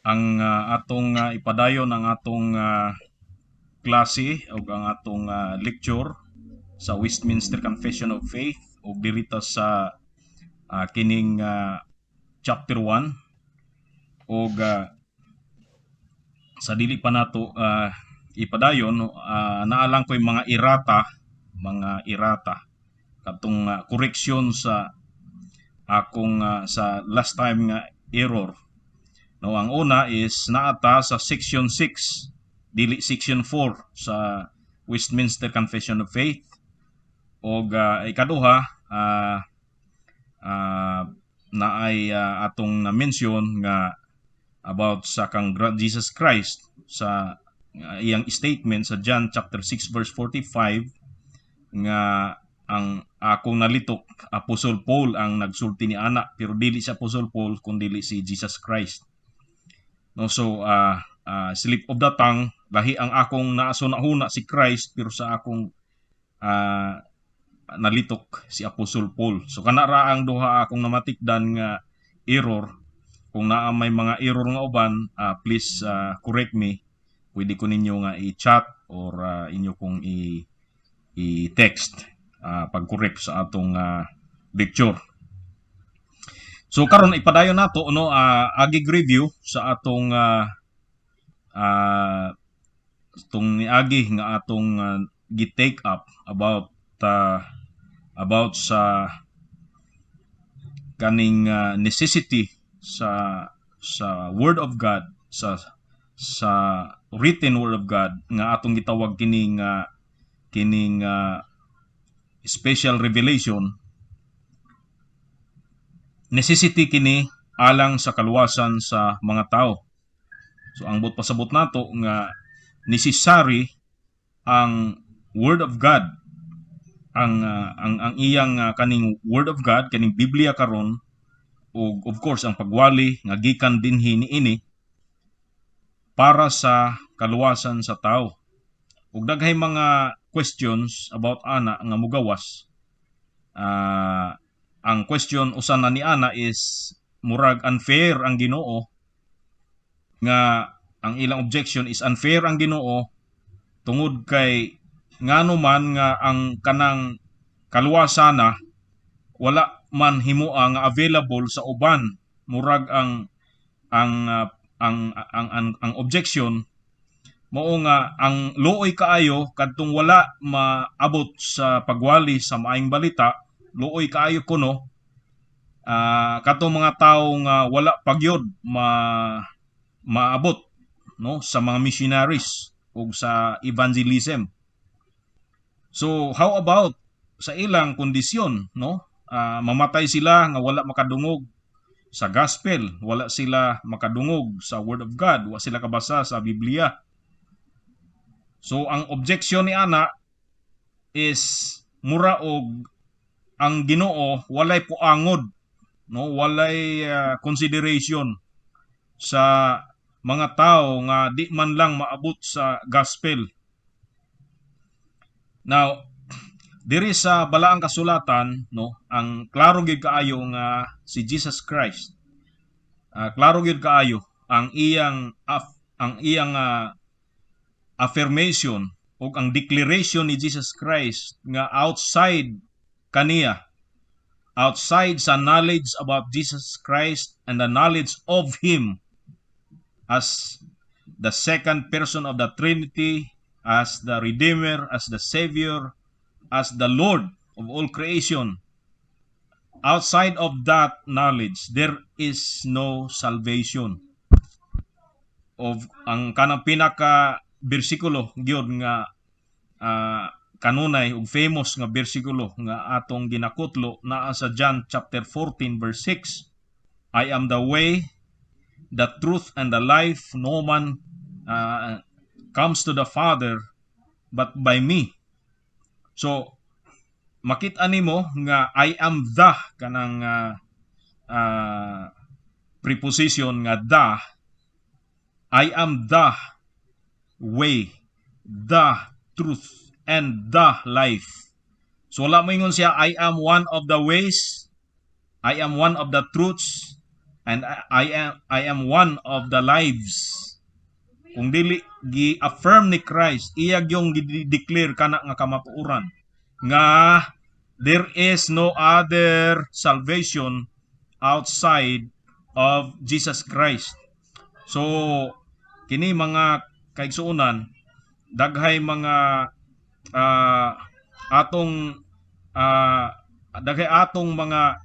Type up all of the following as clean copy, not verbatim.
Ang atong ipadayon ang atong klase ug ang atong lecture sa Westminster Confession of Faith ug dirita sa kining chapter 1. Ug sa dili pa nato ipadayon, naa lang ko'y mga errata katong correction sa akong sa last time nga error, no? Ang una is naa ta sa section 6, dili section 4 sa Westminster Confession of Faith. Og ikaduha, naay atong na-mention nga about sa kang Jesus Christ sa iyang statement sa John chapter 6 verse 45 nga ang akong nalitok, Apostle Paul ang nagsulti ni ana, pero dili si Apostle Paul kun dili si Jesus Christ, no? So slip of the tongue, lahi ang akong naasuna-huna, si Christ, pero sa akong nalitok, si Apostle Paul. So kana ra ang duha akong namatikdan nga error. Kung naa may mga error nga uban, please correct me. Pwede ko ninyo nga i-chat or inyo kong i-text pag-correct sa atong lecture. So karon ipadayon nato, no, agig review sa atong tong niagi nga atong gi-take up about sa kaning necessity sa Word of God, sa written Word of God nga atong gitawag kining special revelation. Necessity kini alang sa kaluwasan sa mga tao. So ang buot pasabot nato nga necessary ang Word of God, ang iyang kaning Word of God, kaning Biblia karon, ug of course ang pagwali nga gikan dinhi niini para sa kaluwasan sa tao. Ug daghay mga questions about ana nga mugawas. Ang question usa na ni ana is murag unfair ang Ginoo, nga ang ilang objection is unfair ang Ginoo tungod kay ngano man nga ang kanang kaluwasan na wala man himoa nga available sa uban. Murag ang objection mao nga ang luoy kaayo kadtong wala maabot sa pagwali sa Maayong Balita, luoy kaayo kuno katong mga tawo nga wala pagyod ma maabot, no, sa mga missionaries ug sa evangelism. So how about sa ilang kondisyon, no? Mamatay sila nga wala makadungog sa gospel, wala sila makadungog sa Word of God, wala sila kabasa sa Biblia. So ang objection ni ana is mura og ang Ginoo walay puangod, no, walay consideration sa mga tao nga di man lang maabot sa gospel. Now, diri sa Balaang Kasulatan, no, ang klaro gyud kaayo nga si Jesus Christ. Klaro gyud kaayo ang iyang affirmation ug ang declaration ni Jesus Christ nga outside kaniya, outside sa knowledge about Jesus Christ and the knowledge of Him as the second person of the Trinity, as the Redeemer, as the Savior, as the Lord of all creation. Outside of that knowledge, there is no salvation. Of ang kanang pinaka bersikulo gyud nga kanunay ug famous nga bersikulo nga atong ginakutlo naa sa John chapter 14 verse 6: "I am the way, the truth and the life. No man comes to the Father but by me." So makita nimo nga "I am the", kanang preposition nga "the", I am the way, the truth, and the life. So wala mo ingon siya, "I am one of the ways, I am one of the truths, And I am one of the lives. Kung dili gi-affirm ni Christ, iya gyung gi-declare kana nga kamatuoran nga there is no other salvation outside of Jesus Christ. So kini, mga kaigsuonan, daghay mga atong daghay atong mga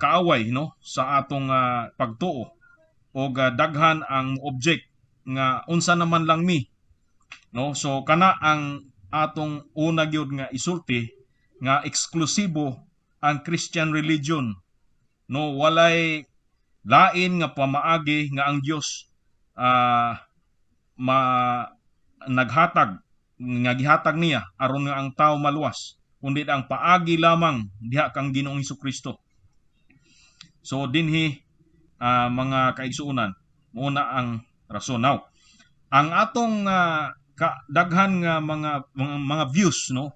kaaway, no, sa atong pagtuo og daghan ang object nga unsa naman lang mi, no? So kana ang atong una gyud nga isulti, nga eksklusibo ang Christian religion, no? Walay lain nga pamaagi nga ang Dios ma naghatag nga gihatag niya aron nga ang tao maluwas kundi ang paagi lamang diha kang Ginoong Kristo. So dinhi, mga kaigsuonan, mao na ang rason. Now, ang atong daghan nga mga views, no,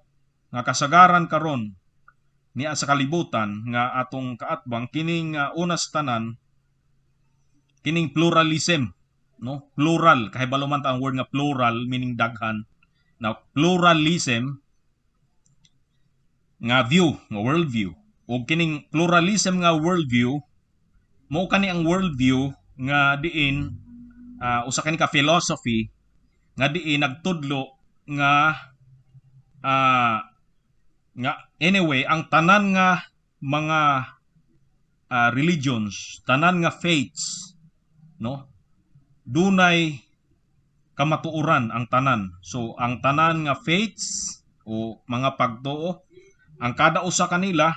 nga kasagaran karon niya sa kalibutan nga atong kaatbang, kining una sa tanan, kining pluralism, no? Plural, kahibalo man ta ang word nga plural, meaning daghan. Now, pluralism nga view, nga worldview, ug kining pluralism nga worldview mao kani ang worldview nga diin usa kani ka philosophy nga diin nagtudlo nga nga anyway ang tanan nga mga religions, tanan nga faiths, no, dunay kamatuoran ang tanan. So ang tanan nga faiths o mga pagtuo, ang kada usa kanila,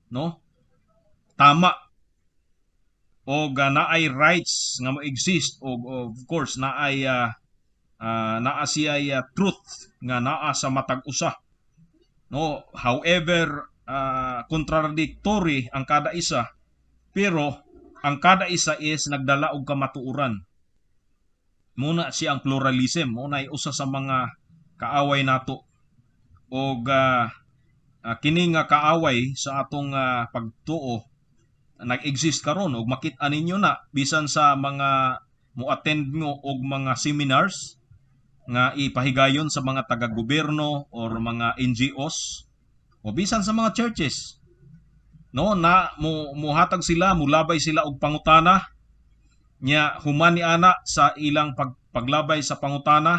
no, tama o naay rights nga mo-exist o of course naay naa siyay truth nga naa sa matag usa, no? However contradictory ang kada isa, pero ang kada isa is nagdala og kamatuoran. Mao na siya ang pluralism. Mao na usa sa mga kaaway nato og kini nga kaaway sa atong pagtuo nag-exist karon ug makit-an ninyo na bisan sa mga mo-attend mo og mga seminars nga ipahigayon sa mga taga-gobyerno or mga NGOs o bisan sa mga churches, no, na mo muhatag sila, mulabay sila og pangutana nya. Human ni ana sa ilang paglabay sa pangutana,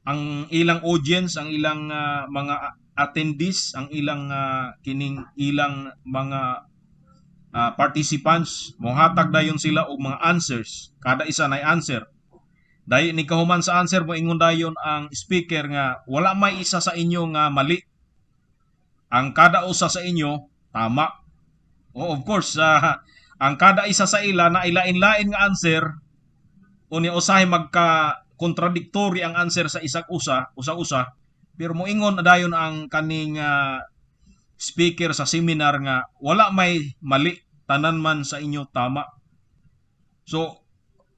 ang ilang audience, ang ilang mga attendees, ang ilang kining ilang mga participants, mohatag dayon sila og mga answers. Kada isa nay answer. Dayon ni kahuman sa answer, moingon dayon ang speaker nga wala may isa sa inyo nga mali, ang kada usa sa inyo tama. Oh, of course, ang kada isa sa ila na ilain-lain nga answer, unya usahay magka contradictory ang answer sa isang usa, usa-usa, pero moingon dayon ang kaning speaker sa seminar nga wala may mali, tanan man sa inyo tama. So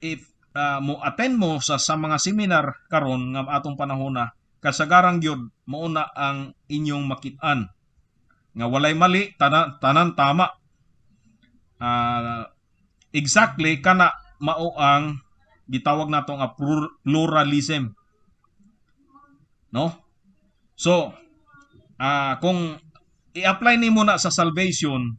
if mo attend mo sa mga seminar karon nga atong panahon na, kasagaran gyud mao na ang inyong makit-an nga walay mali, tanan, tanan tama. Exactly kana mao ang gitawag nato nga pluralism, no? So kung i-apply nimo na sa salvation,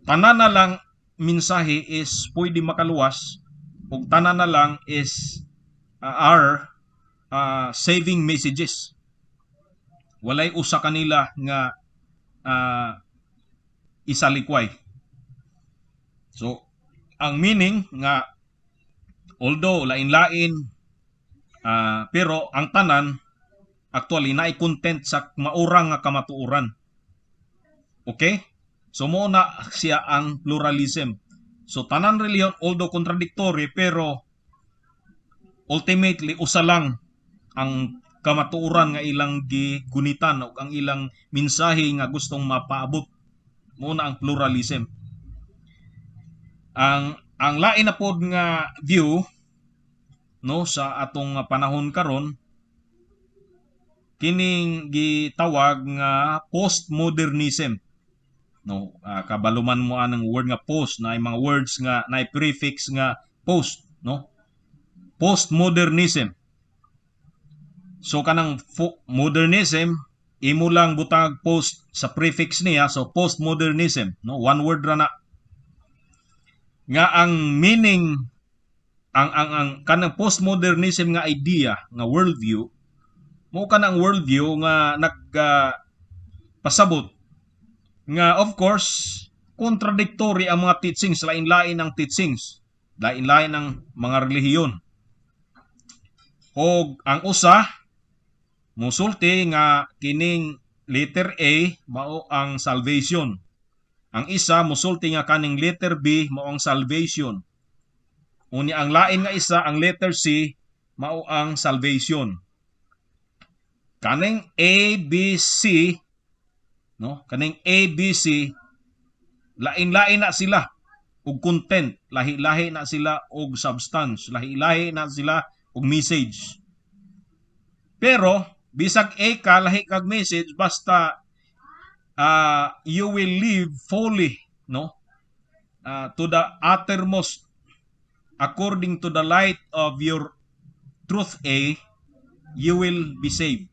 tanan na lang mensahe is pwede makaluwas ug tanan na lang is are saving messages. Walay usa kanila nga isalikway. So ang meaning nga although lain-lain, pero ang tanan actually naay content sa maurang nga kamatuoran. Okay? So mao na siya ang pluralism. So tanan relihiyon, although contradictory, pero ultimately usa lang ang kamatuoran nga ilang gigunitan o ang ilang mensahe nga gustong mapaabot. Mao na ang pluralism. Ang lain na pod nga view, no, sa atong panahon karon, kining gitawag nga postmodernism. No, kabaluman mo anang word nga post na mga words nga na prefix nga post, no? Postmodernism. So kanang modernism, imo lang butang post sa prefix niya, so postmodernism, no? One word ra na. Nga ang meaning, ang kanang postmodernism nga idea nga worldview mo, kanang worldview nga nag pasabot nga, of course, contradictory ang mga teachings, lain-lain ang teachings, lain-lain ang mga relihiyon. Og ang usa musulti nga kining letter A mao ang salvation. Ang isa musulti nga kaning letter B mao ang salvation. Unya ang lain nga isa, ang letter C mao ang salvation. Kaning A B C, no? Kaning A B C, lain-lain na sila og content, lahi-lahi na sila og substance, lahi-lahi na sila og message. Pero bisag A ka, lahi kag message, basta you will live fully, no? To the uttermost according to the light of your truth A, you will be saved.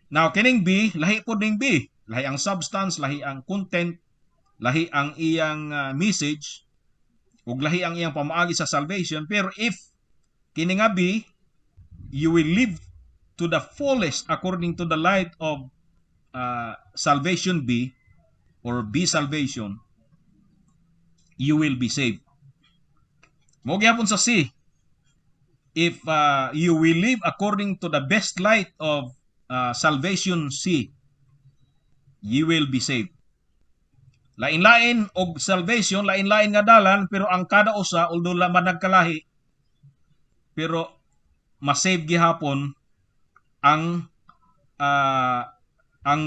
Now, kining B, lahi po ning B. Lahi ang substance, lahi ang content, lahi ang iyang message, ug lahi ang iyang pamaagi sa salvation. Pero if kini nga B, you will live to the fullest according to the light of salvation B or B salvation, you will be saved. Mo gyapon sa C, if you will live according to the best light of salvation C, you will be saved. Lain-lain og salvation, lain-lain nga dalan, pero ang kada usa, although la managkalahi, pero masave gihapon ang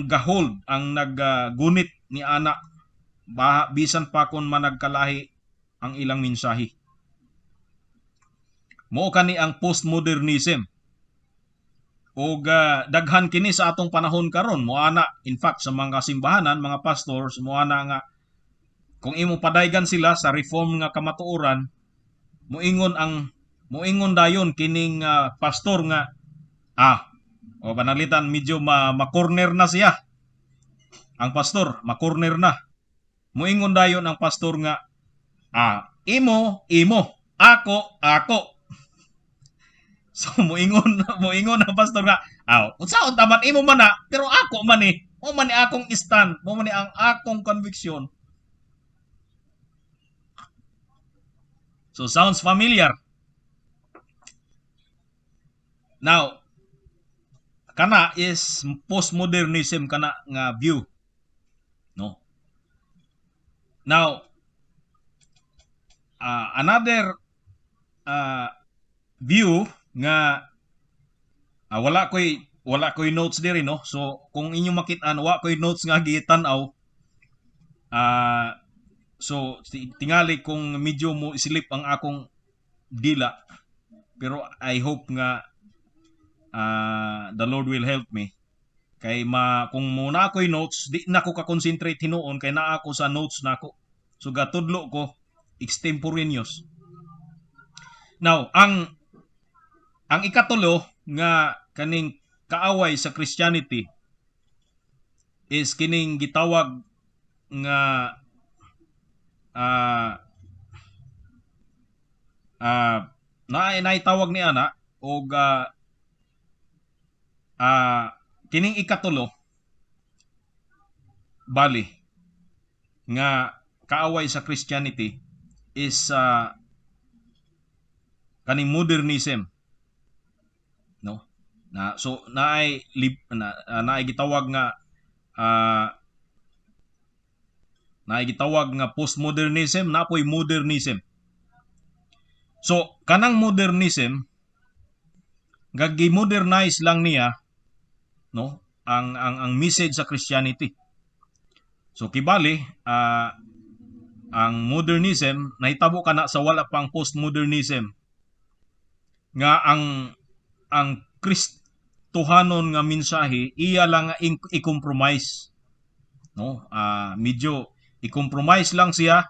gahold, ang naggunit ni ana ba, bisan pa kon managkalahi ang ilang mensahe. Mao kani ang postmodernism. Og daghan kini sa atong panahon karon mo ana. In fact, sa mga simbahanan, mga pastors mo ana nga kung imo padaygan sila sa Reform nga kamatuoran, muingon dayon kining pastor nga o panalitan medyo ma-corner na siya. Ang pastor, ma-corner na. Muingon dayon ang pastor nga, "Imo, imo, ako, ako." So muingon ang pastor nga, "Unsaon taman, imo man na, pero ako man eh. Mo man ni akong stand, mo man ni ang akong conviction." So sounds familiar. Now, kana is postmodernism kana nga view, no? Now, another view nga wala koy notes diri, no? So kung inyong makit-an, wa koy notes nga gitan-aw. So tingali kung medyo mo isilip ang akong dila, pero I hope nga the Lord will help me kay ma kung muna ako'y notes, di na ko ka-concentrate hinuon kay naa ako sa notes nako. So gatudlo ko extemporaneous. Now, ang ikatulo nga kaning kaaway sa Christianity is kining gitawag nga naitawag ni ana og kining ikatulo bali nga kaaway sa Christianity is kaning modernism, no? Na so naay lib, na, naay gitawag nga postmodernism, napoy modernism. So kanang modernism gagi-modernize lang niya, no, ang message sa Christianity. So kibali ang modernism nahitabo kana sa wala pang postmodernism nga ang Kristohanon nga mensahe iya lang nga i-compromise, No, medyo i-compromise lang siya.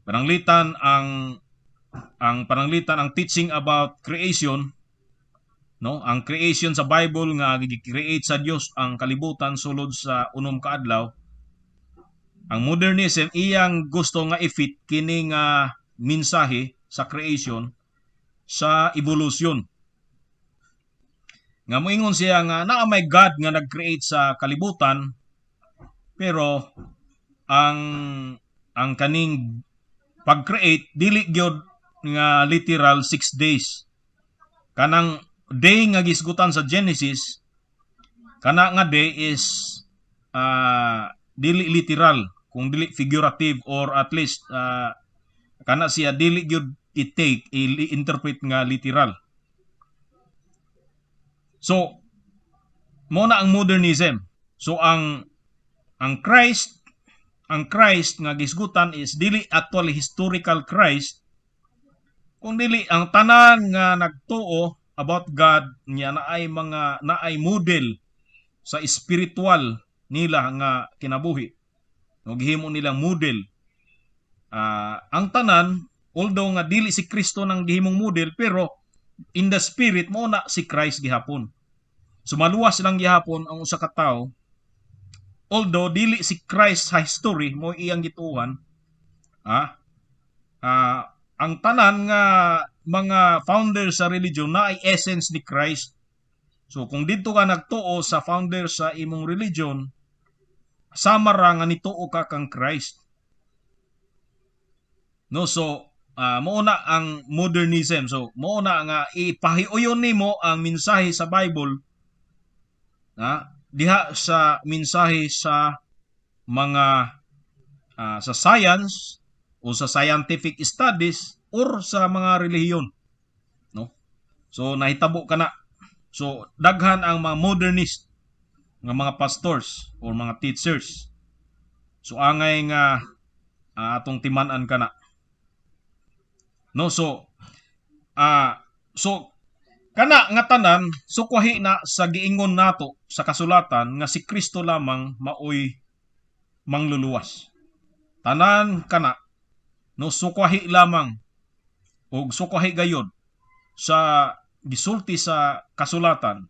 Pananglitan ang teaching about creation, no, ang creation sa Bible nga gi-create sa Dios ang kalibutan sulod sa 6 ka adlaw. Ang modernism, iyang gusto nga i-fit kini nga mensahe sa creation sa evolution. Nga moingon siya nga naa may God nga nag-create sa kalibutan, pero ang kaning pag-create dili gyud nga literal 6 days. Kanang day nga gisgutan sa Genesis, kana nga day is dili literal kung dili figurative or at least kana siya dili gyud i-take, i-interpret nga literal. So mo na ang modernism. So ang Christ nga gisgutan is dili actually historical Christ kung dili ang tanan nga nagtuo about God niya naay mga naay model sa spiritual nila nga kinabuhi. No, gihimo nilang model. Ang tanan, although nga dili si Kristo nang gihimong model, pero in the spirit mo na si Christ gihapon. So maluwas lang gihapon ang usa ka tawo although dili si Christ sa history mo iyang gituohan. Ang tanan nga mga founder sa religion na ay essence ni Christ. So kung didto ka nagtuo sa founder sa imong religion, sama ra nga nituo ka kang Christ. No, so mao na ang modernism. So mao na nga ipahiuyon nimo ang mensahe sa Bible na diha sa mensahe sa mga sa science o sa scientific studies or sa mga relihiyon, no? So nahitabo kana. So daghan ang mga modernist nga mga pastors or mga teachers. So angay nga atong timan-an kana, no? So so kana nga tanan sukwahi na sa giingon nato sa kasulatan nga si Kristo lamang maoy mangluluwas. Tanan kana, no, sukwahi lamang og sukwahi gayod sa gisulti sa kasulatan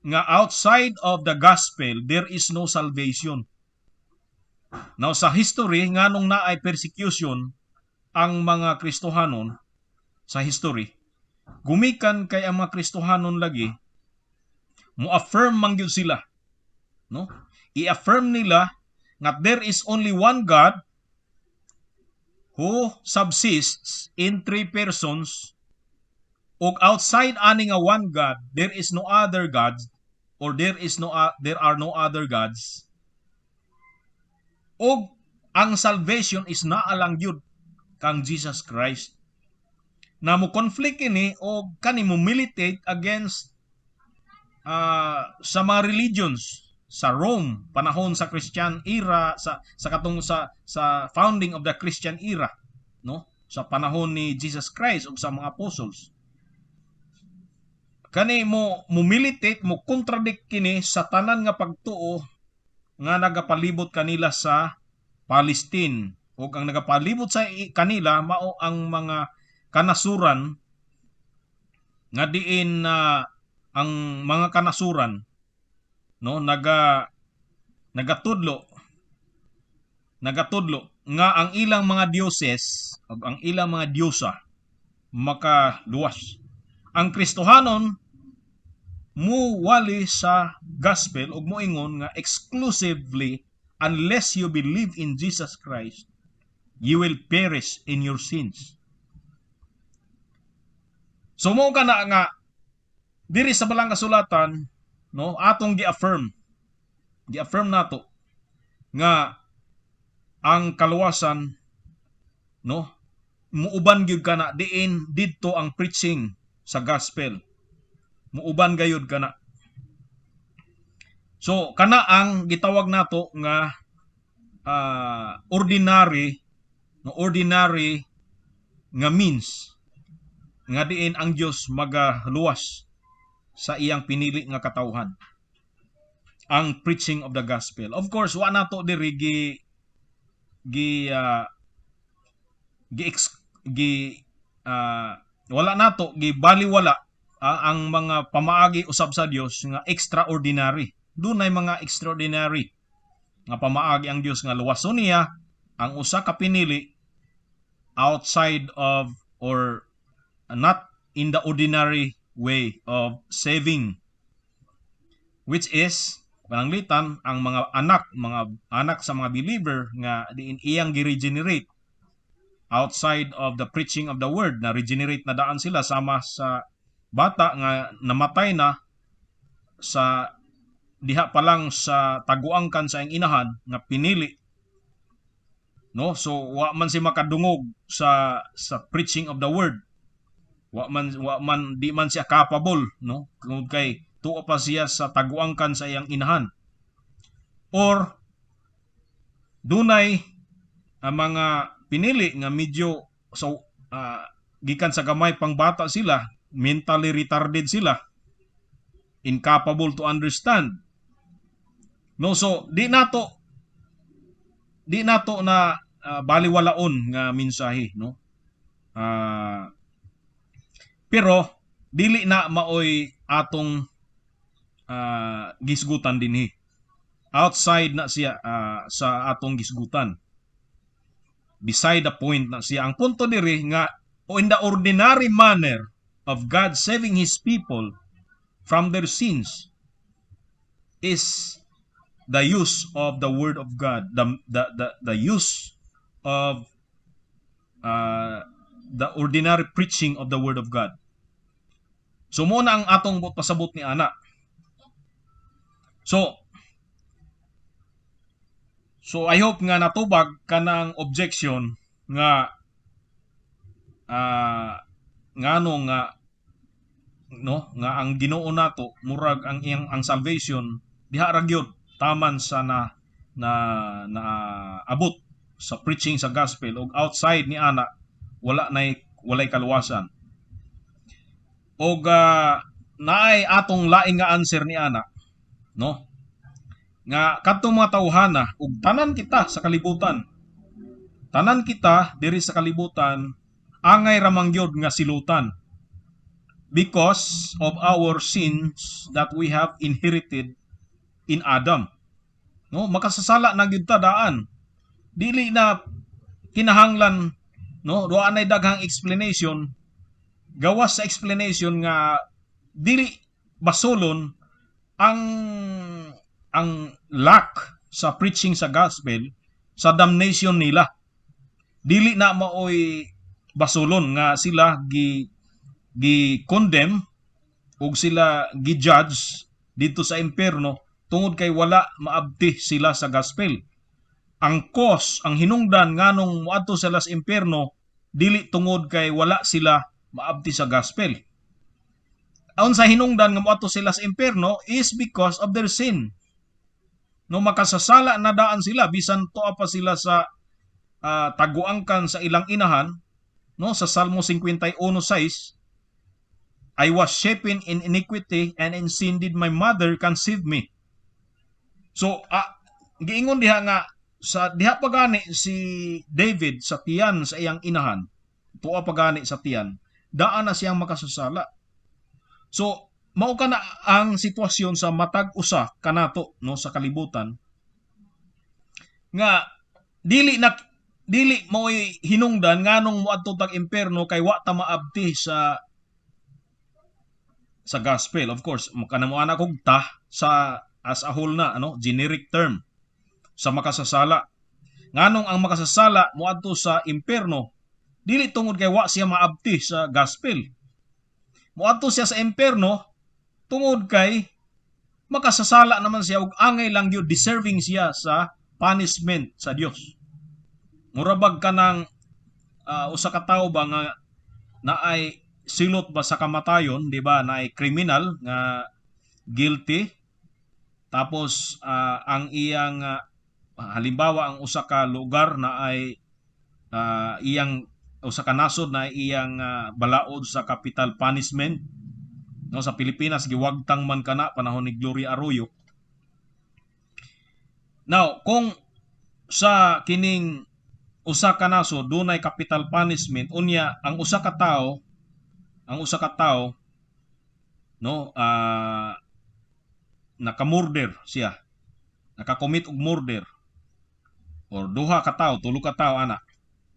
nga outside of the gospel there is no salvation. Now sa history, nganong naay persecution ang mga Kristohanon sa history? Gumikan kay ang mga Kristohanon lagi mo affirm man gyud sila, no? I-affirm nila nga there is only one God who subsists in three persons, ug outside ani nga one God there is no other God or there are no other gods, ug ang salvation is naa lang gyud kang Jesus Christ. Na mo conflict kini o kani mo militate against sa mga religions sa Rome panahon sa Christian era, sa katong sa founding of the Christian era, no, sa panahon ni Jesus Christ ug sa mga apostles. Kani mo mo militate, mo contradict kini sa tanan nga pagtuo nga nagapalibot kanila sa Palestine, ug ang nagapalibot sa kanila mao ang mga kanasuran nga diin na ang mga kanasuran, no, nagatudlo nga ang ilang mga dioses ug ang ilang mga diyosa makaluwas. Ang Kristohanon mo wali sa gospel ug moingon nga exclusively, unless you believe in Jesus Christ, you will perish in your sins. So mo kana nga diri sa balang kasulatan, no, atong gi-affirm nato nga ang kaluwasan, no, muuban gyud kana diin didto ang preaching sa gospel, muuban gayud kana. So kana ang gitawag nato nga ordinary, no, ordinary nga means nga diin ang Dios magaluwas sa iyang pinili nga katawhan. Ang preaching of the gospel. Of course, wa nato diri gi gi gi, ex, gi wala nato gi baliwala ang mga pamaagi usab sa Dios nga extraordinary. Dunay mga extraordinary nga pamaagi ang Dios nga luwason niya ang usa ka pinili outside of or not in the ordinary way of saving, which is pananglitan ang mga anak sa mga believer nga diin iyang gi-regenerate outside of the preaching of the word, na regenerate na daan sila, sama sa bata nga namatay na sa diha pa lang sa taguangkan sa iyang inahan nga pinili, no? So wa man si makadungog sa preaching of the word, wa man di man siya capable, no, tungod kay tuo pa siya sa taguangkan sa iyang inahan. Or dunay ang mga pinili nga medyo so gikan sa gamay pang bata sila, mentally retarded sila, incapable to understand, no? So di nato na baliwalaon nga mensahe, no? Pero dili na maoy atong gisgutan dinhi. Outside na siya sa atong gisgutan, beside the point na siya. Ang punto diri nga in the ordinary manner of God saving His people from their sins is the use of the word of God, the use of the ordinary preaching of the word of God. So mao na ang atong pasabot ni ana. So I hope nga natubag kanang objection nga ngano nga, no, nga ang Ginoo nato murag ang iyang ang salvation diha ra gyud taman sa na abot sa preaching sa gospel ug outside ni ana wala nay walay kaluwasan. Og naay atong laing nga answer ni ana, no, nga kadtong mga tawhana ug tanan kita sa kalibutan, tanan kita diri sa kalibutan, angay ra man gyud nga silutan because of our sins that we have inherited in Adam. No, makasasala na gyud ta daan. Dili na kinahanglan, no, wa nay daghang explanation gawas sa explanation nga dili basolon ang lack sa preaching sa gospel sa damnation nila. Dili na maoy basolon nga sila gi gi condemn ug sila gi-judge dito sa impierno tungod kay wala maabti sila sa gospel. Ang cause, ang hinungdan nganong moadto sila sa impierno, dili tungod kay wala sila maabti sa gospel. Aun sa hinungdan nga moadto sila sa impierno is because of their sin. No, makasasala na daan sila bisan tuo pa sila sa taguangkan sa ilang inahan, no? Sa Salmo 51:6, "I was shapen in iniquity and in sin did my mother conceive me." So, giingon diha nga sa diha pa gani si David sa tiyan sa iyang inahan, tuwa pa gani sa tiyan, daan na siyang makasasala. So, mao kana ang sitwasyon sa matag usa kanato, no, sa kalibutan nga dili mao'y hinungdan nganong moadto tag impierno kay wa ta maabti sa gospel. Of course, kana mo ana kog ta sa as a whole na ano, generic term sa makasasala. Nganong ang makasasala moadto sa impierno, dili tungod kay wa siya maabti sa gospel. Moadto siya sa impierno tungod kay makasasala naman siya ug angay lang gyud, deserving siya sa punishment sa Dios. Mura bag kanang usa ka tawo ba nga naay silot ba sa kamatayon, di ba? Naay criminal nga guilty, tapos ang iyang halimbawa ang usa ka lugar na ay iyang usa ka nasod na iyang balaod sa capital punishment, no? Sa Pilipinas giwagtang man kana panahon ni Gloria Arroyo. Now, kung sa kining usa ka nasod dunay capital punishment, unya ang usa ka tawo, no, naka-murder siya, naka-commit og murder, or duha ka tawo, tulo ka tawo ana,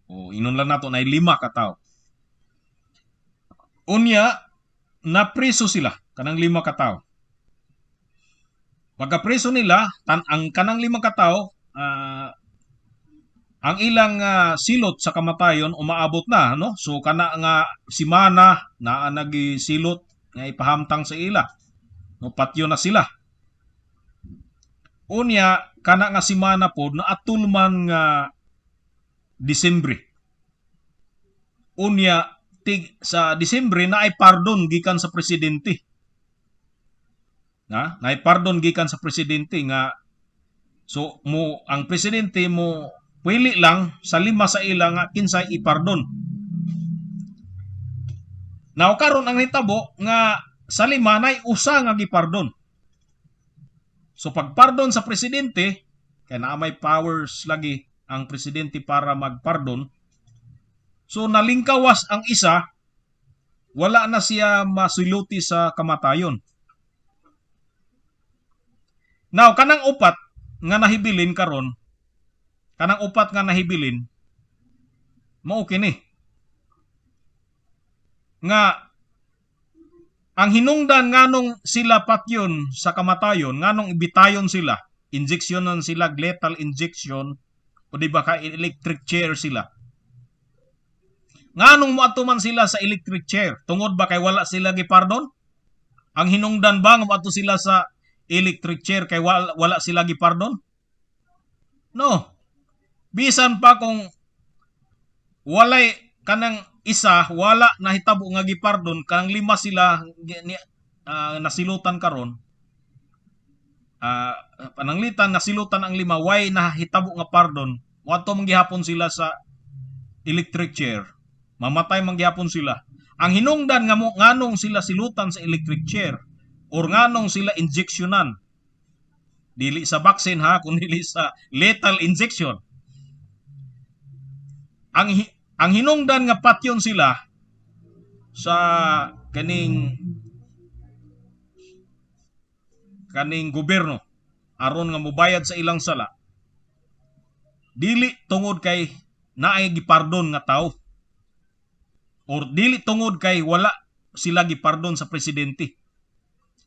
o inon lang nato na lima ka tawo, unya napreso sila kanang lima ka tawo. Pagkapreso nila ang kanang lima ka tawo, ang ilang silot sa kamatayon umaabot na, no? So kana nga simana naa nagisilot nga ipahamtang sa ila, no, patyo na sila. Unya kana nga simana pod naatul man nga Disembre. Unya tig sa Disembre naay pardon gikan sa presidente, na naay pardon gikan sa presidente nga so mo ang presidente mo pili lang sa lima sa ila nga kinsay ipardon. Now karon ang nitabo nga sa lima nay usa nga gipardon. So pagpardon sa presidente, kay naa may powers lagi ang presidente para magpardon. So nalingkawas ang isa, wala na siya masiluti sa kamatayon. Now kanang upat nga nahibilin karon, kanang upat nga nahibilin mao kini nga ang hinungdan nganong sila patyon sa kamatayon, nganong ibitayon sila, injectionan sila, lethal injection, o di ba ka electric chair sila. Nganong moadto man sila sa electric chair? Tungod ba kay wala sila gipardon? Ang hinungdan ba nga moadto sila sa electric chair kay wala sila gipardon? No. Bisan pa kung walay kanang isa, wala nahitabo nga gipardon, kanang lima sila nasilutan karon. Pananglitan nasilutan ang lima, way nahitabo nga pardon, moadto man gihapon sila sa electric chair. Mamatay man gihapon sila. Ang hinungdan nga mo nganong sila silutan sa electric chair or nganong sila injectionan, dili sa vaccine ha, kun dili sa lethal injection. Ang hinungdan nga patyon sila sa kaning gobyerno aron nga mobayad sa ilang sala, dili tungod kay naay gipardon nga tawo or dili tungod kay wala sila gipardon sa presidente.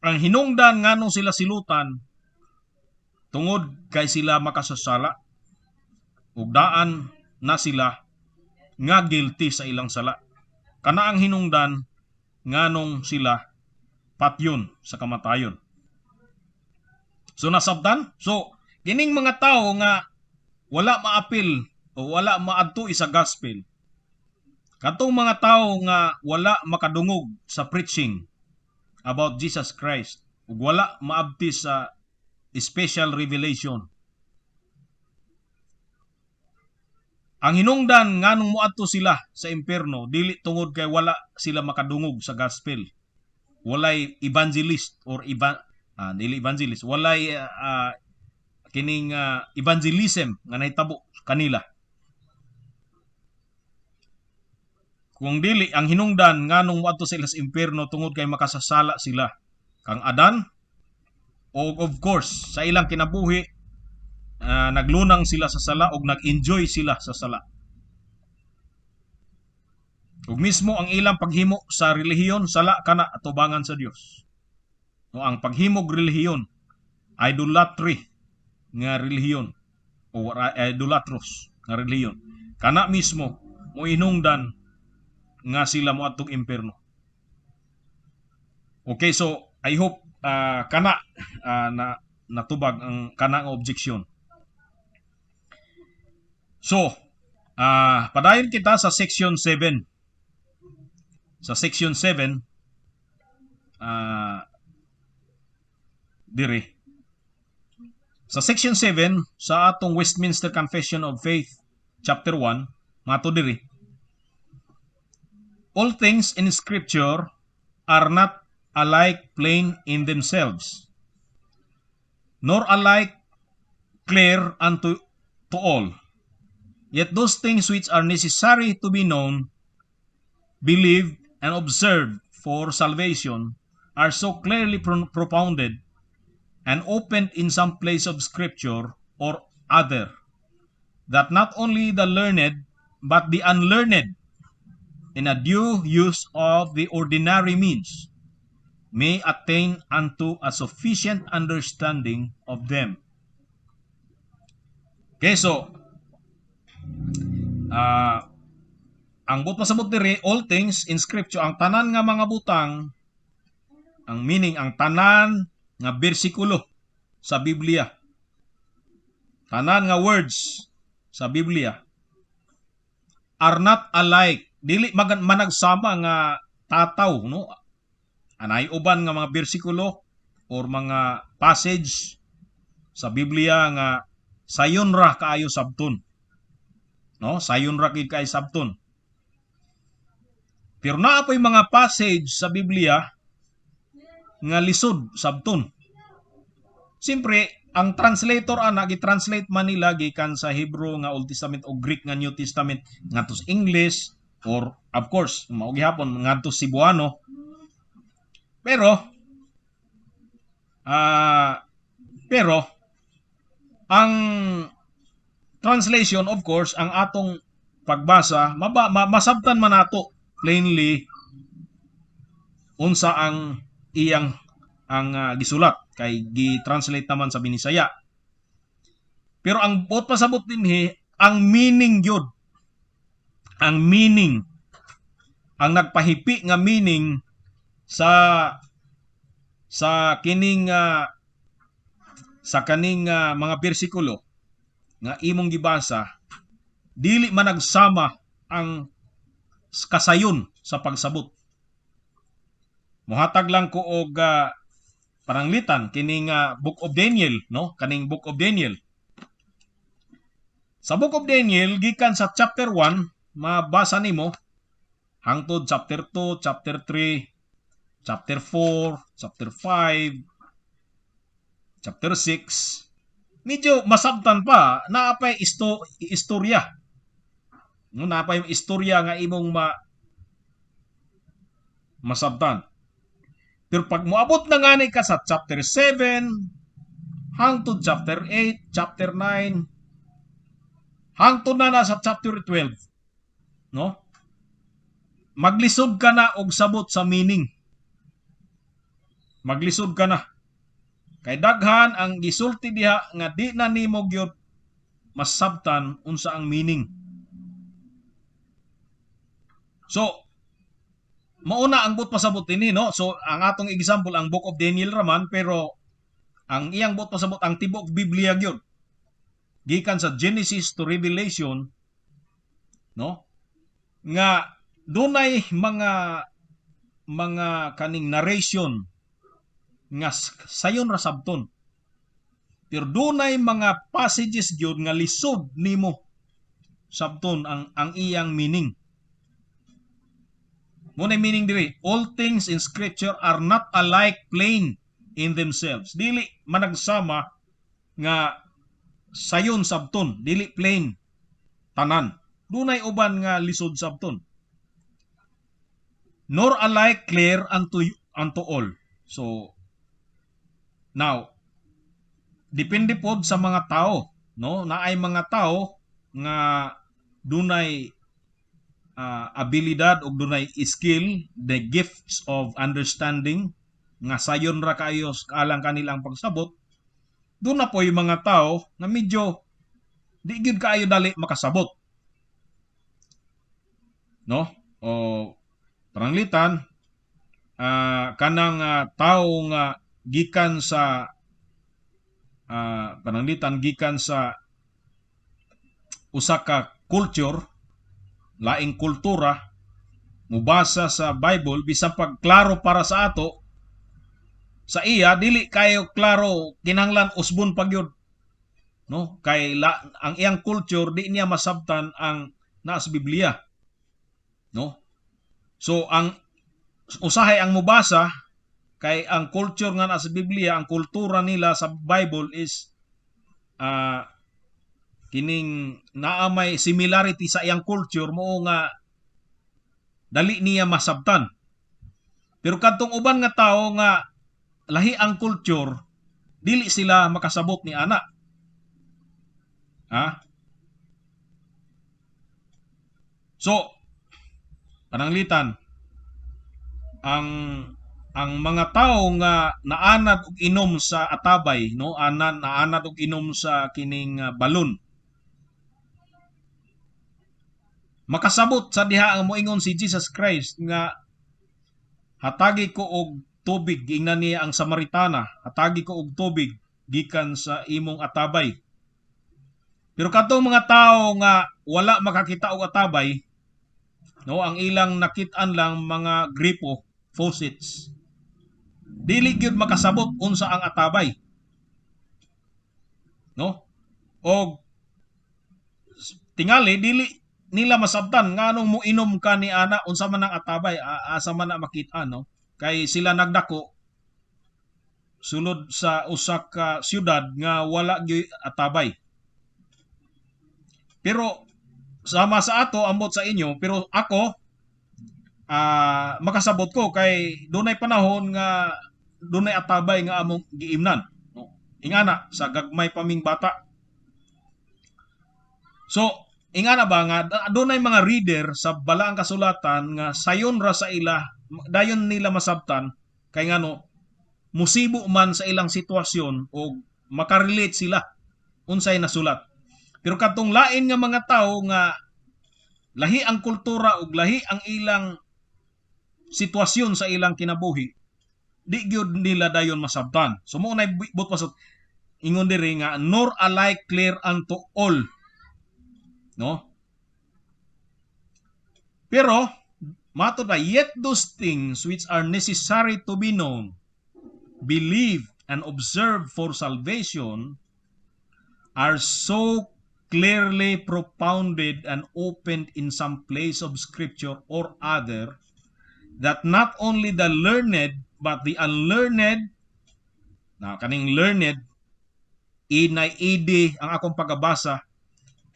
Ang hinungdan nganong sila silutan, tungod kay sila makasasala ug daan na sila nga guilty sa ilang sala. Kana ang hinungdan nganong sila patyon sa kamatayon. So nasabtan? So kining mga tawo nga wala maapil o wala maadto sa gospel, katong mga tawo nga wala makadungog sa preaching about Jesus Christ ug wala maabti sa special revelation, ang hinungdan nganong moadto sila sa impierno dili tungod kay wala sila makadungog sa gospel. Walay evangelist or dili evangelist, walay kining evangelism nga nahitabo kanila. Kung dili ang hinungdan nganong moadto sila sa impierno tungod kay makasasala sila kang Adan, o of course sa ilang kinabuhi naglunang sila sa sala og nag-enjoy sila sa sala. Ug mismo ang ilang paghimo sa relihiyon, sala kana atubangan sa Dios. No, ang paghimog relihiyon, idolatry nga relihiyon o idolatrous nga relihiyon, kana mismo mo hinungdan nga sila moadtong impierno. Okay, so I hope kana na natubag ang kana nga objection. So, padayon kita sa section 7. Sa section 7, dire. Sa section 7 sa atong Westminster Confession of Faith chapter 1, mato diri. All things in Scripture are not alike plain in themselves, nor alike Clear unto to all. Yet those things which are necessary to be known, believed, and observed for salvation are so clearly propounded and opened in some place of Scripture or other, that not only the learned, but the unlearned, in a due use of the ordinary means, may attain unto a sufficient understanding of them. Okay, so, ang buot pasabot diri, all things in Scripture, ang tanan nga mga butang, ang meaning, ang tanan nga bersikulo sa Biblia, tanan nga words sa Biblia, are not alike. Dili managsama nga tataw, no? Anay uban nga mga bersikulo or mga passage sa Biblia nga sayon ra kaayo sabton. No? Sayon ra gid kaayo sabton. Pero naa po'y mga passage sa Biblia nga lisod sabton. Siyempre, ang translator ana, gi-translate man nila gikan sa Hebrew nga Old Testament o Greek nga New Testament ngadto sa English or, of course, mao gihapon ngadto sa Cebuano. Pero ang translation, of course, ang atong pagbasa, masabtan man nato plainly unsa ang iyang ang gisulat kay gi-translate naman sa Binisaya. Pero ang buot pasabot dinhi, ang meaning gyud. Ang meaning, ang nagpahipi nga meaning sa kaning mga bersikulo nga imong gibasa, dili man nagsama ang kasayon sa pagsabot. Muhatag lang ko og pananglitan kining Book of Daniel, no? Kaning Book of Daniel. Sa Book of Daniel, gikan sa chapter 1, mabasa nimo hangtod chapter 2, chapter 3, chapter 4, chapter 5, chapter 6. Medyo masabtan pa, naa pay istorya. No, naa pay istorya nga imong masabtan. Pero pag moabot na ngani ka sa chapter 7, hangtod chapter 8, chapter 9, hangtod na na sa chapter 12, no? Maglisod ka na og sabot sa meaning. Maglisod ka na. Kay daghan ang gisulti diha nga di na nimo gyud masabtan unsa ang meaning. So, mauna ang buot pasabot ini, no? So, ang atong example, ang Book of Daniel raman, pero ang iyang buot pasabot, ang tibuok Biblia gyud. Gikan sa Genesis to Revelation, no? Nga dunay mga kaning narration nga sayon ra sabton. Pero dunay mga passages gyud nga lisod nimo sabton ang iyang meaning. Mao na meaning diri, all things in Scripture are not alike plain in themselves. Dili managsama nga sayon sabton, dili plain tanan. Dunay uban nga lisod sabton. Nor alike clear unto all. So now, depende pod sa mga tao, no? Naay mga tao nga dunay abilidad og dunay skill, the gifts of understanding nga sayon ra kayo alang kanilang pagsabot. Duna poy mga tao nga medyo di gyud kaayo dali makasabot. No? O pananglitan kanang tao nga gikan sa pananglitan gikan sa usa ka culture, laing kultura, mubasa sa Bible, bisan pag klaro para sa ato, sa iya dili kayo klaro, kinahanglan usbon pa gyud, no? Kay ang iyang culture, di niya masabtan ang naa sa Biblia, no? So ang usahay ang mubasa, kay ang culture nga naa sa Biblia, ang kultura nila sa Bible is kining naa may similarity sa iyang culture, mao nga dali niya masabtan. Pero kadtong uban nga tawo nga lahi ang culture, dili sila makasabot ni ana. Ha? So, pananglitan ang mga tawo nga naanad og inom sa atabay, no, ana naanad og inom sa kining balon, makasabot sa diha ang moingon si Jesus Christ nga hatagi ko og tubig, giingnan niya ang Samaritana, "Hatagi ko og tubig gikan sa imong atabay." Pero kadtong mga tawo nga wala makakita og atabay, no, ang ilang nakit-an lang mga gripo, faucets, dili gyud makasabot unsa ang atabay, no? Og tingali dili nila masabtan nganong moinom ka ni ana, unsa man ang atabay, asa man na makita, no? Kay sila nagdako sulod sa usa ka syudad nga wala gyud atabay. Pero sama sa ato, ambot sa inyo, pero ako makasabot ko kay dunay panahon nga dunay atabay nga among giimnan, no? Ingana sa gagmay pa ming bata. So ingana ba nga dunay mga reader sa Balaang Kasulatan nga sayon ra sa ila, dayon nila masabtan, kay ngano musibo man sa ilang sitwasyon o makarelate sila unsay nasulat. Pero kadtong lain nga mga tawo nga lahi ang kultura ug lahi ang ilang sitwasyon sa ilang kinabuhi, di gyud nila dayon masabtan. So mao nay buot pasabot, ingon diri nga "nor alike clear unto all", no? Pero matod pa, "Yet those things which are necessary to be known, believed and observed for salvation are so clearly propounded and opened in some place of Scripture or other that not only the learned but the unlearned." Na kaning "learned" inay ed ang akong pagabasa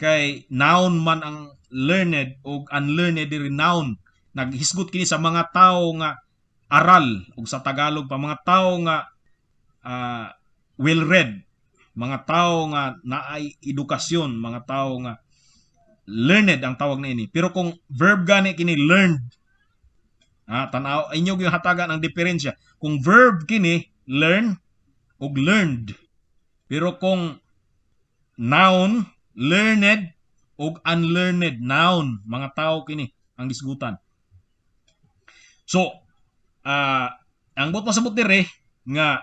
kay noun man ang "learned" ug "unlearned" diri noun. Naghisgot kini sa mga tawo nga aral ug sa Tagalog pa, mga tawo nga well read, mga tawo nga naay edukasyon, mga tawo nga learned ang tawag na ini. Pero kung verb gani kini, "learned", tanaw inyo gyud hatagan ang diferensya kung verb kini, "learn" ug "learned". Pero kung noun, "learned" ug "unlearned", noun, mga tao kini ang gisgutan. So ang buot pasabot dire nga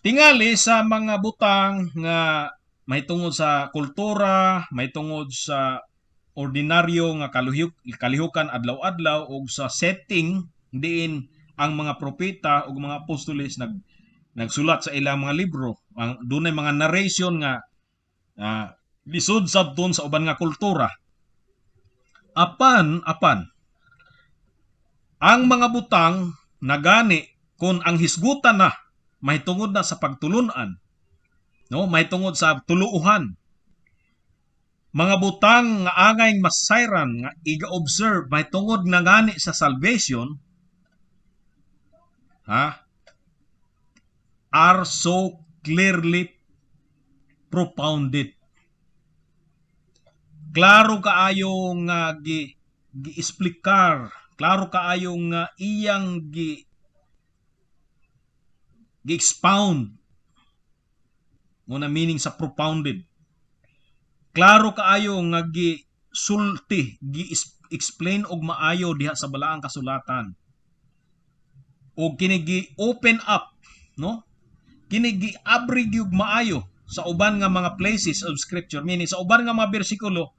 tingali sa mga butang nga mahitungod sa kultura, mahitungod sa ordinaryo nga kalihukan adlaw-adlaw ug sa setting diin ang mga propeta ug mga apostoles nagsulat sa ilang mga libro, ang dunay mga narration nga lisod sabton sa uban nga kultura. Apan apan ang mga butang nagani kung ang hisgutan na mahitungod na sa pagtulunan, no, mahitungod sa tuluuhan, mga butang nga angay masayran nga iga-observe mahitungod na gani sa salvation, ha, are so clearly propounded, klaro kaayo nga gi gi-explikar, klaro kaayo nga iyang gi gi-expound mo na meaning sa "propounded", klaro kaayo nga gi sulti, gi-explain og maayo diha sa Balaang Kasulatan og kini gi open up, no, kini gi-abri gyud maayo sa uban nga mga places of Scripture, meaning sa uban nga mga bersikulo,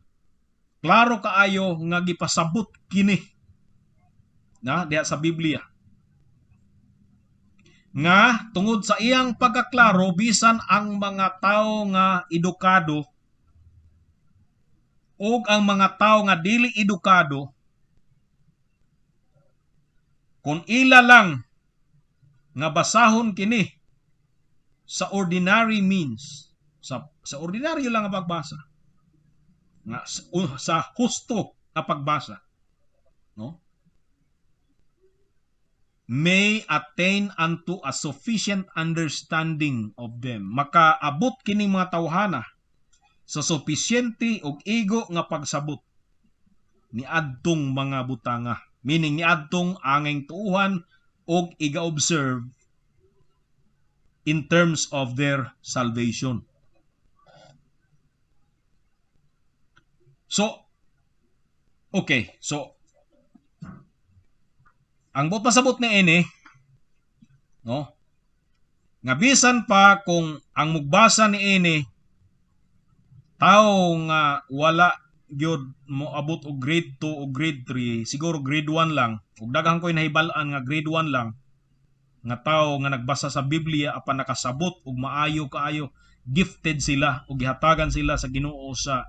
klaro kaayo nga gipasabot kini na diha sa Biblia nga tungod sa iyang pagkaklaro, bisan ang mga tawo nga edukado ug ang mga tawo nga dili edukado, kung ila lang nga basahon kini. Sa ordinary means, sa ordinaryo lang nga pagbasa nga sa husto nga pagbasa, no, may attain unto a sufficient understanding of them. Makaabot kining mga tawhana sa sufisyente og igo nga pagsabot niadtong mga butanga, meaning niadtong angay tuuhan og iga-observe in terms of their salvation. So, okay. So, ang buot pasabot ni ini, no, nga bisan pa kung ang mugbasa ni ini tao nga wala gyud moabot og grade 2 o grade 3, siguro grade 1 lang, ug daghan ko'y nahibal-an nga grade 1 lang nga tao nga nagbasa sa Biblia apan nakasabot og maayo kaayo, gifted sila ug gihatagan sila sa Ginoo sa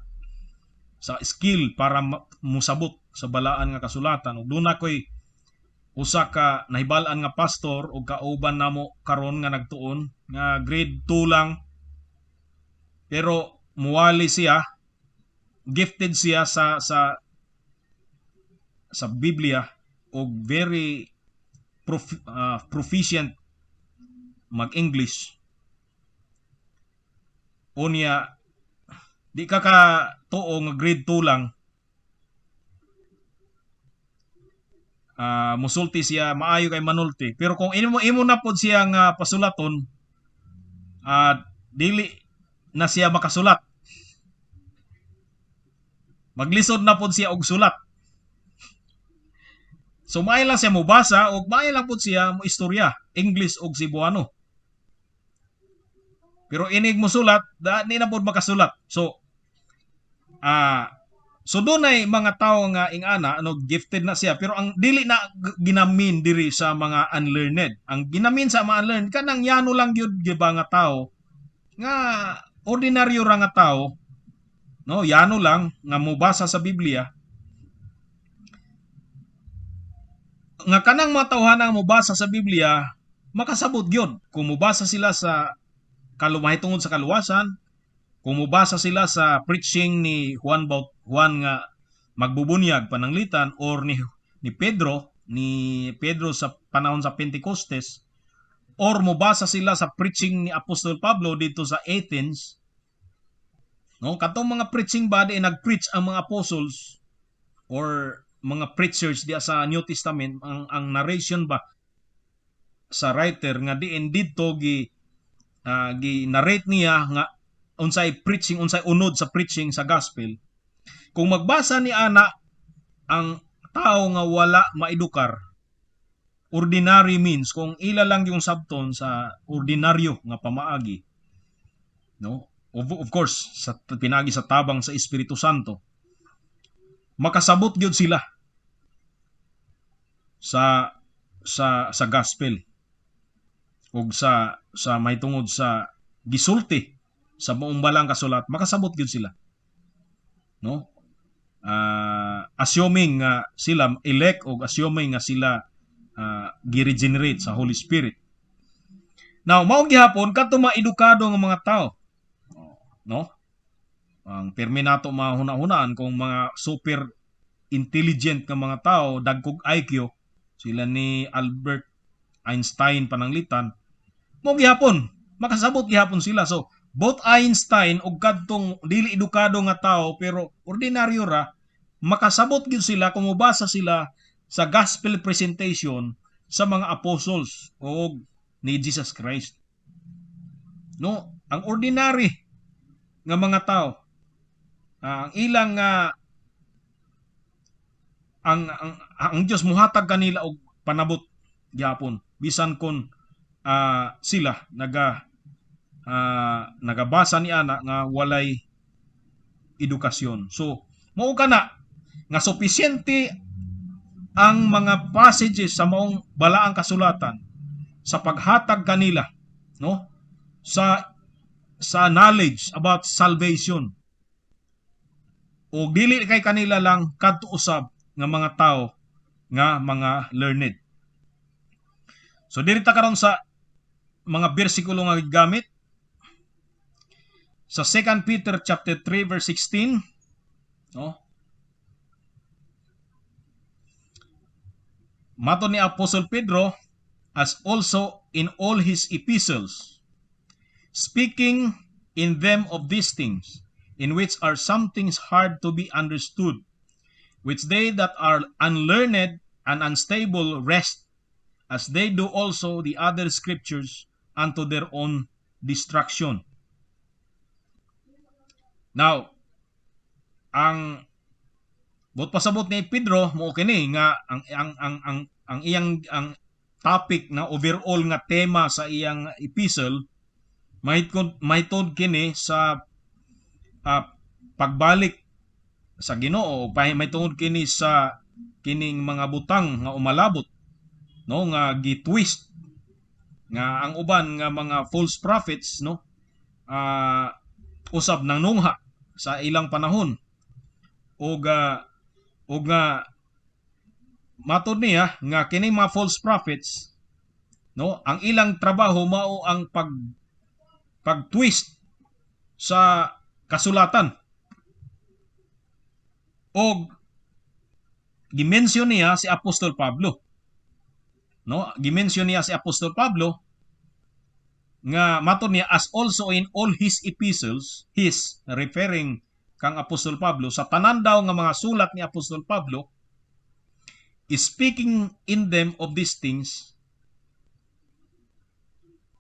skill para musabot sa balaan nga kasulatan. Ug duna ko'y usa ka nahibal-an nga pastor ug kauban namo karon nga nagtuon nga grade 2 lang, pero muwali siya, gifted siya sa Biblia og very proficient mag-English. Unya di ka tuo nga grade 2 lang, musulti siya, maayo kay manulti, pero kung imo na pod siya nga pasulaton, dili na siya makasulat, maglisod na pod siya og sulat. So maayo lang siya mobasa og maayo lang pod siya mo istorya English og Cebuano, pero inig mosulat da, di na pod makasulat. So dunay mga tawo nga ingana, ano, gifted na siya, pero ang dili na ginamin diri sa mga unlearned. Ang ginamin sa mga unlearned, kanang yano lang gyud giba nga tawo nga ordinaryo ra nga tawo, no, yano lang nga mobasa sa Biblia, nga kanang mga tawhana nga mobasa sa Biblia makasabot gyud kung mobasa sila sa kalumahitungod sa kaluwasan, kung mobasa sila sa preaching ni Juan nga magbubunyag pananglitan, or ni Pedro sa panahon sa Pentecostes, or mobasa sila sa preaching ni Apostol Pablo dito sa Athens, no, katong mga preaching body nag-preach ang mga apostles or mga preachers diya sa New Testament, ang narration ba sa writer nga diin didto gi narrate niya nga unsay preaching, unsay unod sa preaching sa gospel. Kung magbasa ni ana ang tao nga wala maedukar, ordinary means, kung ila lang yung sabton sa ordinaryo nga pamaagi, no, of course sa pinagi sa tabang sa Espiritu Santo, makasabot gyud sila sa gospel ug sa mahitungod sa gisulti sa buong balang kasulat, makasabot gyud sila, no, assuming nga sila elect og assuming nga sila gi-regenerate sa Holy Spirit. Now, mao gihapon kadto maedukado nga mga tao, no, ang pirmi nato mahuna-hunaan kung mga super intelligent nga mga tao, dagkog IQ, sila ni Albert Einstein pananglitan, mao gihapon makasabot gihapon sila. So both Einstein ug kadtong dili edukado nga tao pero ordinaryo ra, makasabot gyud sila kung mobasa sila sa gospel presentation sa mga apostles o ni Jesus Christ, no. Ang ordinary nga mga tao, ang ilang ang Dios muhatag kanila og panabot gihapon bisan kon sila nagabasa ni ana nga walay edukasyon. So mao kana nga sufisyente ang mga passages sa maong balaang kasulatan sa paghatag kanila, no, sa knowledge about salvation, o dili kay kanila lang kadto usab nga mga tao nga mga learned. So diri ta karon sa mga bersikulo nga gigamit. Sa 2 Peter chapter 3 verse 16, no? Matod ni Apostle Pedro, as also in all his epistles, speaking in them of these things, in which are some things hard to be understood, which they that are unlearned and unstable wrest, as they do also the other scriptures, unto their own destruction. Now, ang buot pasabot ni Pedro mo kini nga ang iyang ang topic na overall nga tema sa iyang epistle mahitungod kini sa pagbalik sa Ginoo, mahitungod kini sa kining mga butang nga umalabot, no, nga gitwist nga ang uban nga mga false prophets, no, usab nang nungha sa ilang panahon ug nga matod niya nga kini mga false prophets, no, ang ilang trabaho mao ang pag twist sa kasulatan. Og gi-mention niya si Apostol Pablo, no, gi-mention niya si Apostol Pablo nga matod niya, as also in all his epistles, his referring kang Apostol Pablo, sa tanan daw nga mga sulat ni Apostol Pablo, is speaking in them of these things,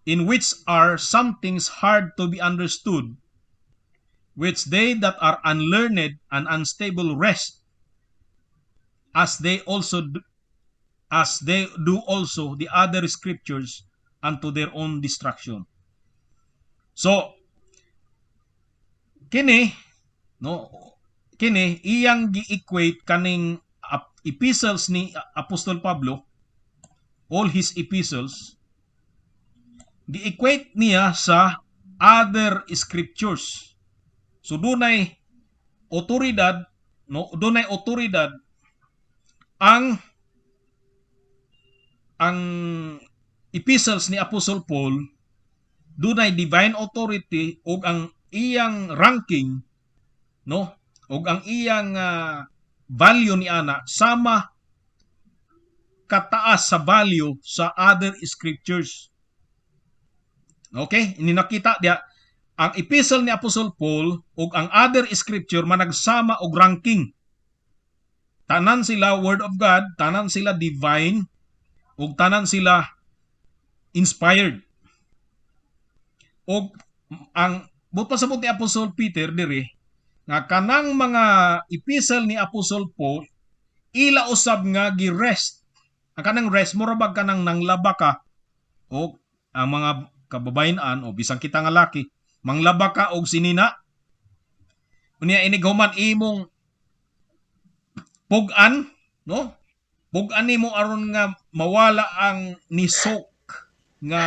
in which are some things hard to be understood, which they that are unlearned and unstable wrest, as they do also the other scriptures, unto their own destruction. So kini, no, kini iyang gi-equate kaning epistles ni Apostol Pablo, all his epistles, gi-equate niya sa other scriptures. So dunay otoridad, no, dunay otoridad ang epistles ni Apostle Paul, dunay divine authority ug ang iyang ranking, no, ug ang iyang value ni ana sama kataas sa value sa other scriptures. Okay, ini nakita diya ang epistle ni Apostle Paul ug ang other scripture managsama og ranking. Tanan sila word of God, tanan sila divine ug tanan sila inspired. Og ang buot pasabot ni Apostle Peter diri nga kanang mga epistle ni Apostle Paul ila usab nga gi-wrest. Ang kanang wrest, mura bag kanang nanglaba ka o ang mga kababayen-an o bisan kita nga laki, manglaba ka og sinina, unya inig human imong pug-an, no, pug-an nimo aron nga mawala ang ni-soak nga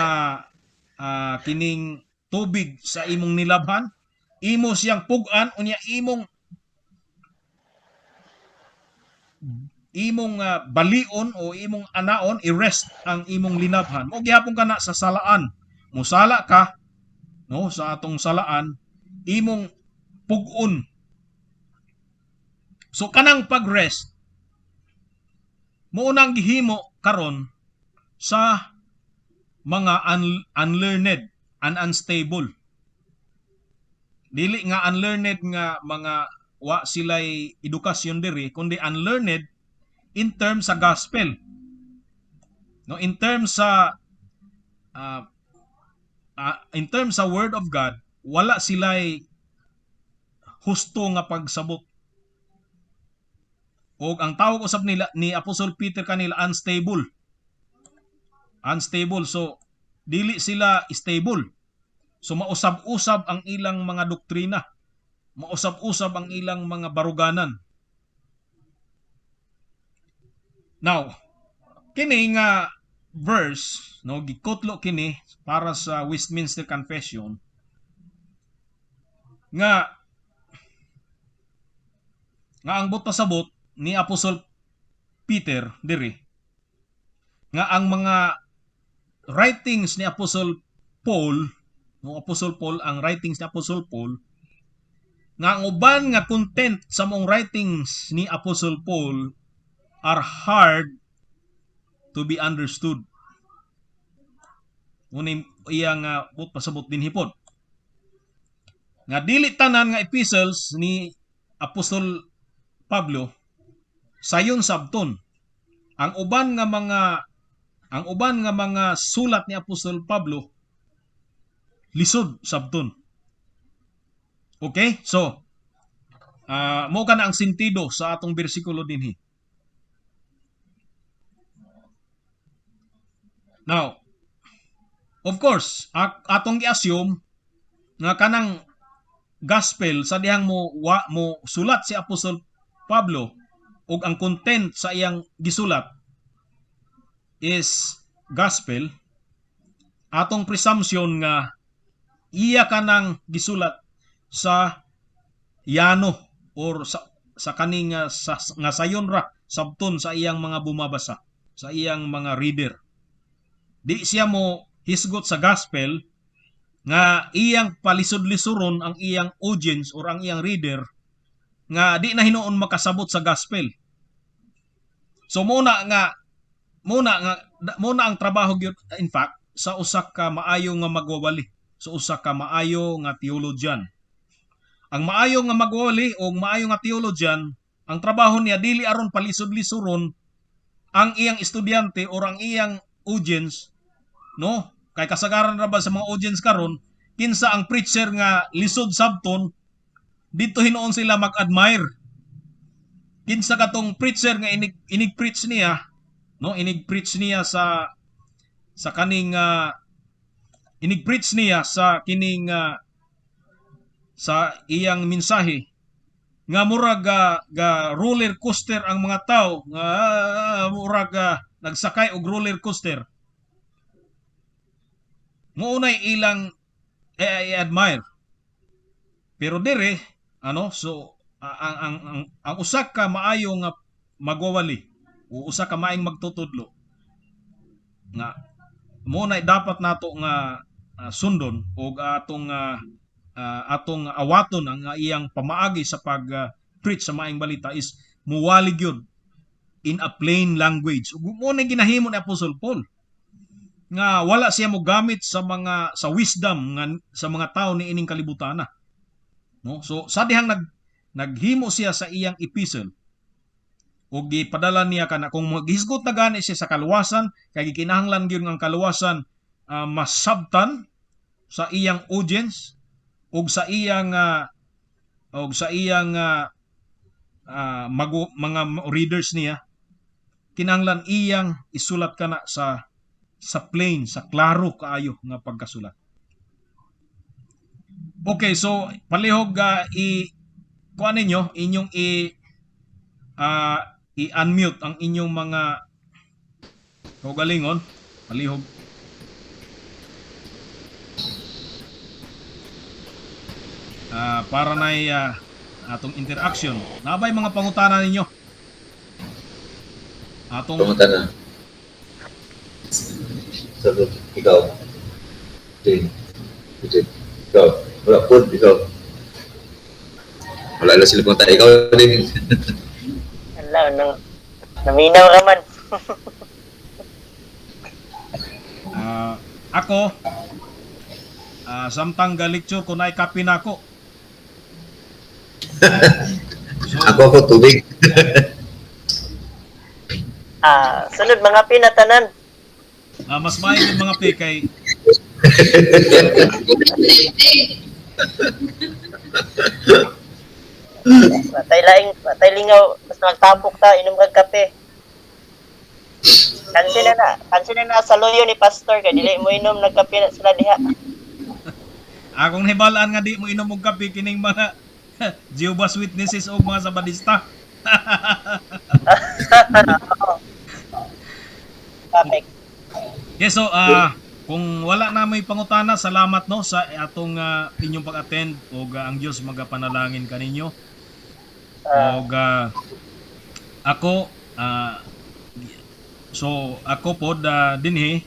kining tubig sa imong nilabhan. Imo siyang pug-an, unya imong balion o imong anaon, i-rest ang imong linabhan mo. Gihapon kana sa salaan, musala ka, no, sa atong salaan imong pug-on. So kanang pag-rest mo nang gihimo karon sa mga unlearned and unstable. Dili nga unlearned nga mga wa sila'y edukasyon diri, kundi unlearned in terms sa gospel, no, in terms sa word of God, wala sila'y husto nga pagsabot. Og ang tawag usab nila ni Apostle Peter kanila, unstable. Unstable, so dili sila stable. So mausab-usab ang ilang mga doktrina. Mausab-usab ang ilang mga baruganan. Now, kini nga verse, no, gikutlo kini para sa Westminster Confession nga nga ang buot pasabot ni Apostle Peter diri nga ang mga writings ni Apostle Paul, Mo Apostle Paul, ang writings ni Apostle Paul, nga ang uban nga content sa maong writings ni Apostle Paul are hard to be understood. Ngunit iya nga but pasabot dinhi pod nga dili tanan nga epistles ni Apostol Pablo sayon sabton. Ang uban nga mga sulat ni Apostol Pablo lisod sabton. Okay? So, mo kana ang sentido sa atong bersikulo dinhi. Now, of course, atong gi-assume nga kanang gospel sa dihang mo sulat si Apostol Pablo ug ang content sa iyang gisulat is gospel, atong presumption nga iya kanang gisulat sa yano or sa kaning nga sayon ra sabton sa iyang mga bumabasa, sa iyang mga reader. Di siya mo hisgot sa gospel nga iyang palisod-lisuron ang iyang audience or ang iyang reader nga di na hinuon makasabot sa gospel. So muna ang trabaho gyud, in fact, sa usa ka maayo nga magwawali, sa usa ka maayo nga theologian. Ang maayo nga magwawali o maayo nga theologian, ang trabaho niya dili aron palisod-lisuron ang iyang estudyante or ang iyang audience, no? Kay kasagaran ra ba sa mga audience karon, kinsa ang preacher nga lisod sabton, dito hinuon sila mag-admire. Kinsa katong preacher nga inig preach niya, no? Inig preach niya sa kaning inig preach niya sa kining sa iyang mensahe nga murag ga roller coaster ang mga tao nga murag nagsakay og roller coaster. Mo unay ilang i-admire. Pero dire ano, so ang usa ka maayo nga magwawali o usa ka maayong magtutudlo nga mo na dapat nato nga sundon og atong atong awaton ang iyang pamaagi sa pag preach sa maayong balita is muwali gyud in a plain language. Ug mo na ginahimo ni Apostle Paul nga wala siya mogamit sa mga sa wisdom nga sa mga tawo ni ining kalibutan na. No? So sa dihang naghimo siya sa iyang epistle ug gipadala niya kana kung maghisgot na gani siya sa kaluwasan kay gikinahanglan gyud ang kaluwasan masabtan sa iyang audience ug sa iyang mga readers niya, kinahanglan iyang isulat kana sa plain, sa klaro kaayo nga pagkasulat. Okay, so palihog i kuan ninyo, inyong i-unmute ang inyong mga kaugalingon, palihog. Para nay atong interaction. Nabay mga pangutana ninyo? Atong pangutana. Sagot, ikaw. Jane. Jane. Ikaw. Wala po, ikaw. Wala na sila pangutana. Ikaw din. Wala, naminaw ka man. Ako, samtang ga-lecture ko na kape na ako. So, Ako tubig. Sunod mga pinatanan. Mas maayo yung mga pe kay Matay laing, matay lingaw, mas magtapok ta, inom kag kape. Kansi na sa loyo ni pastor kay dili mo inom, nagkape na sila diha. Akong nahibalaan nga di mo inom og kape kining mga Jehovah's Witnesses o mga Sabadista. Perfect. Okay, so kung wala na may pangutana, salamat no sa atong inyong pag-attend ug ang Dios magapanalangin kaninyo. Og ako so ako pod dinhi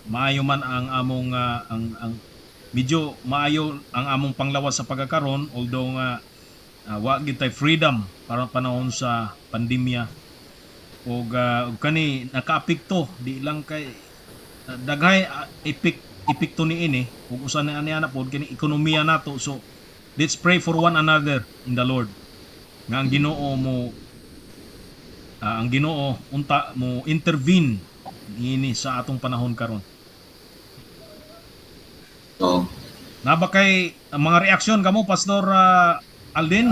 maayo man ang among ang Medyo maayo ang among panglawas sa pagkakaron, although nga wa gyud tay freedom para panahon sa pandemya ug kani nakaapekto di lang kay daghay epekto niini ug usa na ani ana pod kini ekonomiya nato. So let's pray for one another in the Lord nga ang Ginoo unta mo intervene niini sa atong panahon karon. Oo. Naa ba kay ang mga reaksyon kamo, Pastor Alden,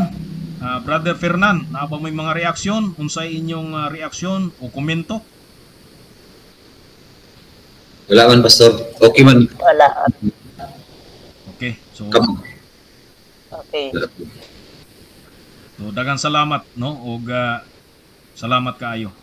Brother Fernan, naa ba may mga reaksyon? Unsay inyong reaksyon o komento? Wala man, Pastor. Okay man. Wala. Okay. So Kamo. Okay. So daghang salamat, no, ug salamat kaayo.